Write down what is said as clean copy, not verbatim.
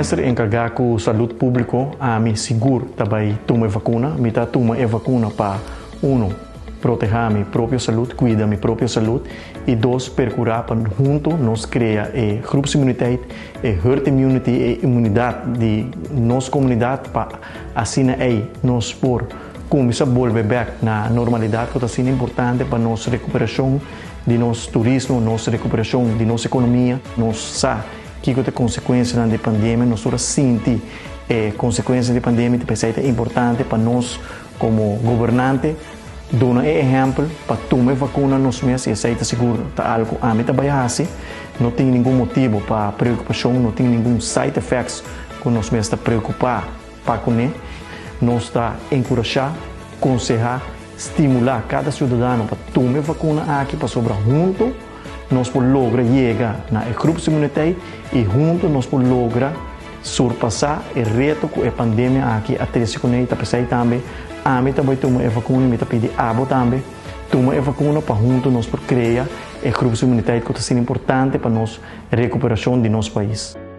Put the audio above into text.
Minister enkargá ku salú públiko, ami sigur ta bai tuma e vakuna. Mi ta tuma e vakuna pa unu, protehá mi propio salú, kuida mi propio salú i dos, perkurá pa huntu nos krea e groepsimmuniteit, e herd immunity, e inmunidat di nos komunidat pa asina ei nos por kuminsá bolbe bèk na normalidat, ku ta asina importante pa nos rekuperashon di nos turismo, nos rekuperashon di nos ekonomia. Nos sa kiko ta e konsekuensianan di pandemia, nos tur a sinti e konsekuensia di pandemia, p'esei ta importante pa nos komo gobernante duna e ehèmpel pa tuma e vakuna nos mes i esei ta sigur ta algu ami ta bai hasi. No tin ningun motibu pa preokupashon, no tin ningun side effects ku nos mes ta preokupá pa kuné. Nos ta enkurashá, konsehá, stimulá kada siudadano pa tuma e vakuna aki pasobra huntu nos por logra yega na e groepsimmuniteit i huntu nos por logra surpasá e reto ku e pandemia aki a trese kuné i ta p'esei tambe ami ta bai tuma e vakuna i mi ta pidi abo tambe tuma e vakuna pa huntu nos por krea e groepsimmuniteit ku ta asina importante pa nos rekuperashon di nos pais.